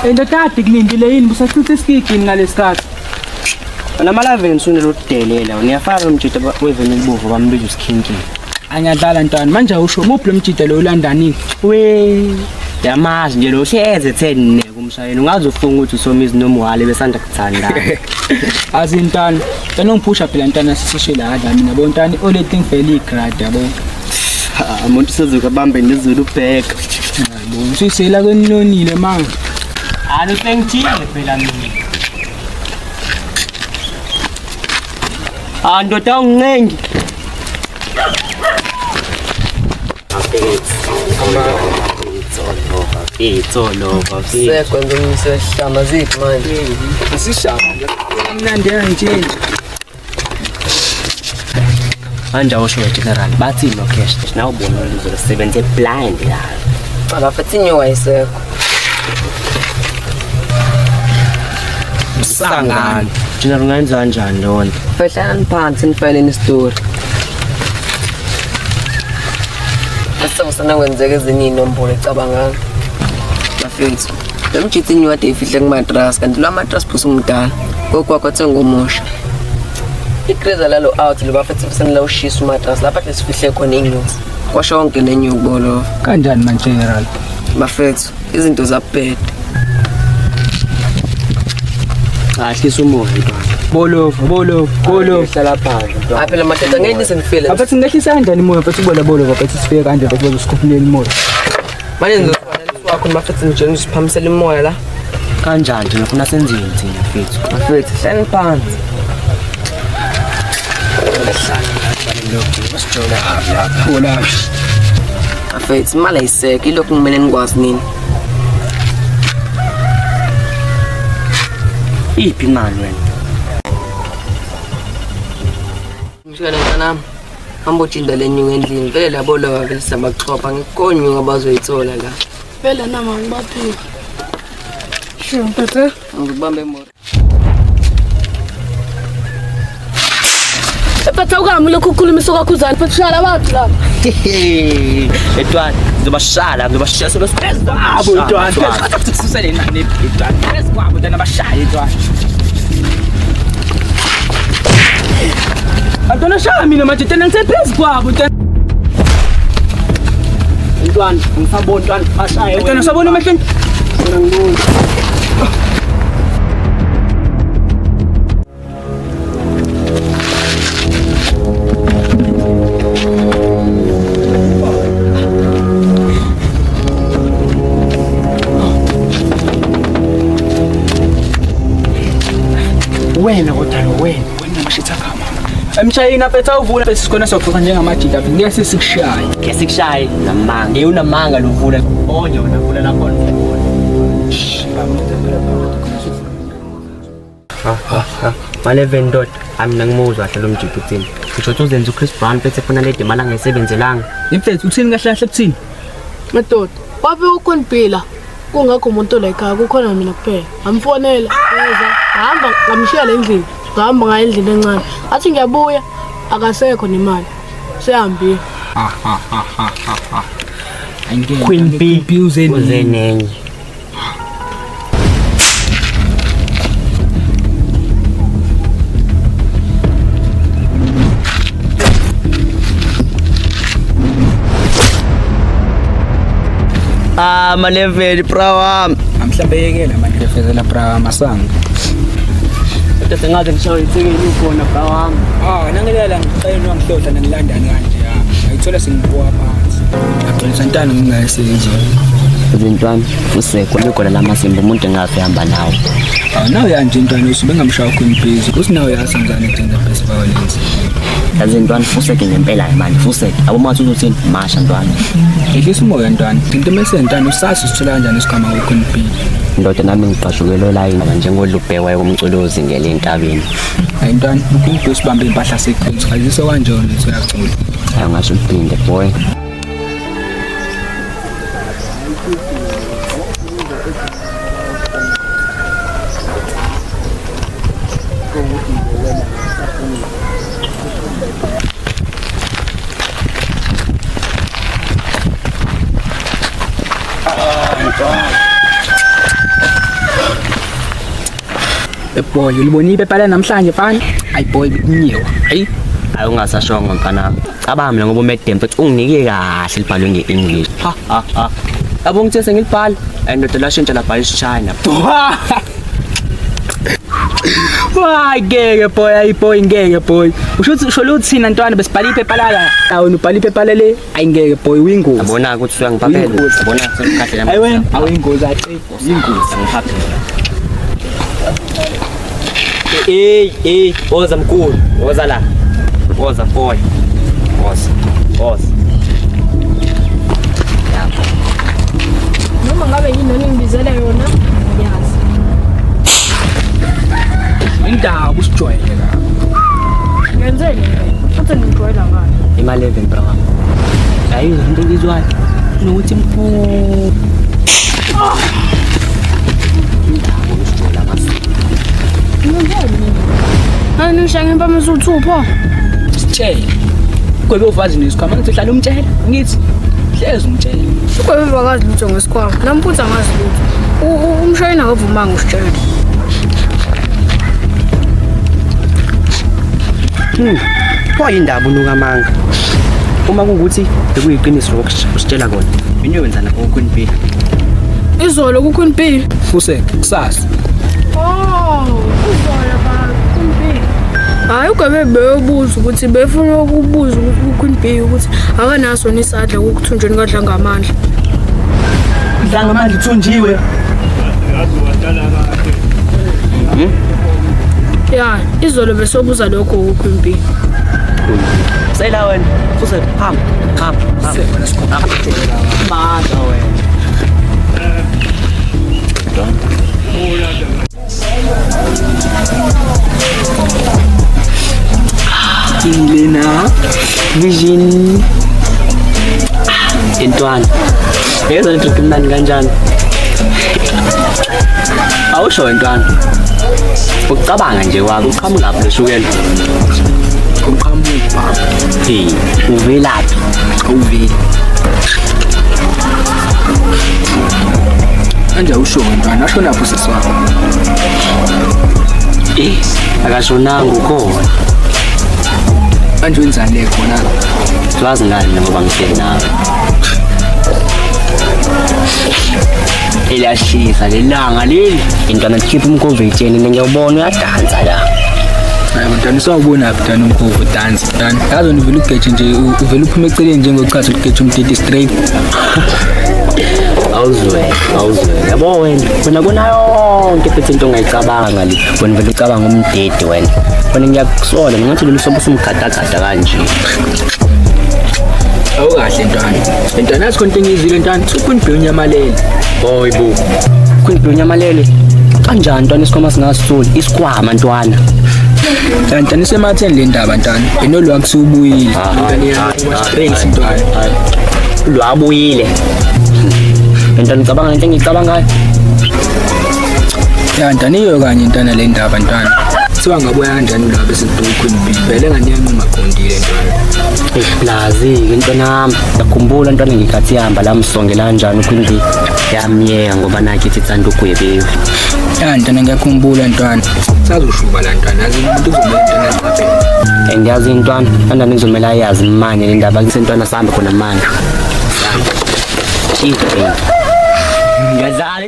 Indoda kade kulindile yini busachitha isigigini ngalesikhathi. Wena malaveni sune lokudelela uniyafana nomjita weveni elibovu bambiza usikhinkini. Anyadlala ntwana manje awusho muphi lo mjita lo ulandanini? We yamazi nje lo hleze ethe ne kumshayeli ungaze ufunga ukuthi usomizi nomuhale besanda kuthandana. Azi ntwana, ntwana ungiphusha phela ntwana sisishe la adla mina bo ntwana only thing vele igrade yabo. Ha, Umuntu sezokabambe nezulu ubheka. Yabo usisela kwenilonile manje. Alo sengithile phela mina. Ah ndoda ungincengi. Sekwenza umsehlama ziphi manje? Asishaya. Mnandi kanje. Manje awusho general bathi no cash nawe ubona uzosebenza blind la. Abafethi inyoka ayisekho. Msangano. General ungayenza kanjani leyo nto? Fehlalani phansi nifayeleni isitori. Bese kusana kwenzeka ezinye iy'nombolo ecabangani. Bafethu, lo mjitsi inyoka ade ifihle kumatrasi kanti lo matrasi phuse umdala. Gogo wakho athenga omusha. Igreza lalo out lo bafethu fusana la ushisa umatrasi lapha ade sifihle khona iy'nyosi. Kwasho wonke nenyoka bolo. Kanjani manje general? Bafethu, izinto zabheda. Ahlisa umoya ntwana. Bolovu, bolovu, bolovu. Hlala phansi ntwana. Hayi phela madoda ngeke nize nifile. Aphathi ngehlisa kanjani imoya mfethu ubona bolovu aphathi sifike kanje mfethu bazosikhuphuleni imoya. Manje ngizofanele wakho bafethu nje ngiziphamisela imoya la. Kanjani nje ngifuna senzeni thina mfethu? Bafethu, hlalani phansi. Bola. Bafethu, imali ayisekho ilokhu kumele nikwazi nini. Iphi imali wena? Mshana mntanami, hamba utshinda le nyuka endlini. Vele labo laba vele siyabaxhopha ngikho nyuka abazoyithola la. Vele nama ngibaphika. Sure, mfethu. Ngikubambe emoto. Mfethu awukami lokhu ukukhulumisa kwakhuzana mfethu shala abantu lapha. Etwana, ngizobashala, ngizobashala sebesiphezulu. Abo ntwana. Futhi kususele nani ntwana. Phezu kwabo ntwana bashaye ntwana. Antwana shaya mina manje ntwana ngisephezu kwabo ntwana. Ntwana, ngisabona ntwana, bashaye. Ntwana usabona emehlweni? Wena kodwa lo wena. Wena mashitha kama. Emshayina mfethu awuvula mfethu sikhona soxoxa njengamajita mfethu ngeke sisikushaye. Ke sikushaye namanga. Ngeke unamanga lovula. Onye wena vula lapho. Maleven ndoda, ami ngimuzwa kahle lo mjita uthini. Ngisho ukuthi uzenza uChris Brown mfethu efuna le imali angayisebenzelanga. Mfethu uthini kahle kahle kuthini? Madoda, wafika ukhonibhila. Kungekho umuntu la ekhaya kukhona mina kuphela. Ngamfonela, weza, ngahamba ngamshiya le ndlini. Ngahamba ngaye endlini encane. Athi ngiyabuya akasekho nemali. Sehambile. Angeke. Queen B. B uze Uze nenye. Ah, maleveli bra wami. Mhlawumbe yekela manje fezela bra masango. Kodwa sengaze ngishawe ithekeni ukhona bra wami. Ah, nangelela ngicela nongihlohla nangilandani kanje ya. Ayithola sengibuka phansi. Aqinisa ntana ngingayisebenzi. Izintwana usekho likhona lamasimba umuntu engafe hamba nawo. Ah, nawe yanje ntwana usube ngamshaya Queen Bees. Kuthi nawe yasanzana gender based violence. Yazi ntwana fuseke ngempela manje fuseke. Abo mathi uzothini masha ntwana. Ehlisa umoya ntwana. Into mese ntwana usazi usithola kanjani isikhwama ku Queen Bee. Ndoda nami ngiqashukelwe layini njengodlubhekwa komculozi ngele entabeni. Hayi ntwana, uQueen Bee usibambe impahla seQueens. Khazisa kanjani ukuthi uyacula. Hayi ngasho uphinde boy. Boy, ulibonile iphepha la namhlanje mfana? Ayi boy, bekunyiwa. Hayi. Hayi ungasashongo mfana wami. Cabanga mina ngoba umadam mfethu unginike kahle libhalwe nge-English. Ha ha ha. Yabo ngithe sengilibhala and ndoda lashintsha labhala isiChina. Why ngeke boy, ayi boy ngeke boy. Usho ukuthi usho ukuthi thina ntwana besibhala iphepha la. Awena ubhala iphepha lele, ayi ngeke boy uyingozi. Yabona ukuthi uyangiphaphela. Uyingozi. Yabona sengikhahle Ayi wena, awuyingozi ayi uyingozi. Ngiphaphela. Hey, hey, woza mkhulu, woza la. Woza boy. Woza. Woza. Noma ngabe yini oningibizela yona, ngiyazi. Indaba usijwayele la. Ngenzeni mina? Futhi ningijwayela ngani? Imali 11 bra wami. Ayizwa into engizwayo. Nokuthi mkhulu. Indaba usijwayela amasu. Ngenzeni mina? Hayi nishaya ngempama esuthupho. Sitshele. Gwebe uvazi nesikhwama ngithi hlala umtshela. Ngithi hlezi umtshela. Ugwebe bakazi lutho ngesikhwama. Nami futhi angazi lutho. Umshayeli akavumanga usitshela. Pho indaba unuka amanga. Uma kuwukuthi bekuyiqiniso lokho usitshela kona. Mina uyowenza lapho kuQueen B. Izolo kuQueen B. Fuse kusasa. Oh, izolo ba Queen B. Hayi ugwebe beyobuza ukuthi befuna ukubuza ukuthi kuQueen B ukuthi akanaso isandla ukuthunjweni kadla ngamandla. Dlanga manje uthunjiwe. Ya, izolo besobuza lokho kuQueen B. Sela wena. Fuse hamba. Hamba. Hamba. Manje wena. Lena Vision. Intwana. Yezwa le drink imnandi kanjani? Awusho intwana. Ukucabanga nje kwakho uqhamuka lapho leshukela. Uqhamuka baba. Hey, uvelaphi? Awuveli. Manje awusho ntwana, ashona phi usisi wakho? Eh, akashonanga ukhona. Manje wenzani le khona? Wazi ngani ngoba ngihleli nawe. Eliyashisa lelanga leli. Intwana likhipha umkhovu etsheni ngiyawubona uyadansa la. Hayi mntwana usawubona phi mntwana umkhovu dance mntwana. Yazi wena uvela ugeje nje uvela uphume eceleni njengochazo ugeje umtiti straight. Awuzwele, awuzwele. Yabo wena, wena kona yonke futhi into ongayicabanga le. Wena vele ucabanga umdede wena. Wena ngiyakusola ngathi lolu sobo usumgadagada kanje. Awukahle ntwana. Ntwana yazi khona into engiyizwile ntwana. UQueen B unyamalele. Hoyi bo. Queen B unyamalele. Kanjani ntwana isikhwama singasitholi? Isikhwama ntwana. Ntwana isematheni le ndaba ntwana. Enolwa kusubuyile. Ntwana ya straight ntwana. Lwabuyile. Ntwana ngicabanga lento engiyicabangayo. Ya ntwana iyo kanye ntwana le ndaba ntwana. Kuthiwa ngabuya kanjani lwa bese kuduka uQueen B. Vele ngani yanquma qondile ntwana. Eplazi-ke ntwana yami. Ngiyakhumbula ntwana ngikhathi ihamba la msongela kanjani uQueen B. Yamyeka ngoba nakhe ithi ithanda ugwebiwe. Ya ntwana ngiyakhumbula ntwana. Sazoshuba la ntwana. Yazi umuntu uzomela ntwana aqaphele. And yazi intwana, ntwana ngizomela ayazi manje le ndaba kusentwana sihambe khona manje. Sihambe. Chief. Ngiyadlala.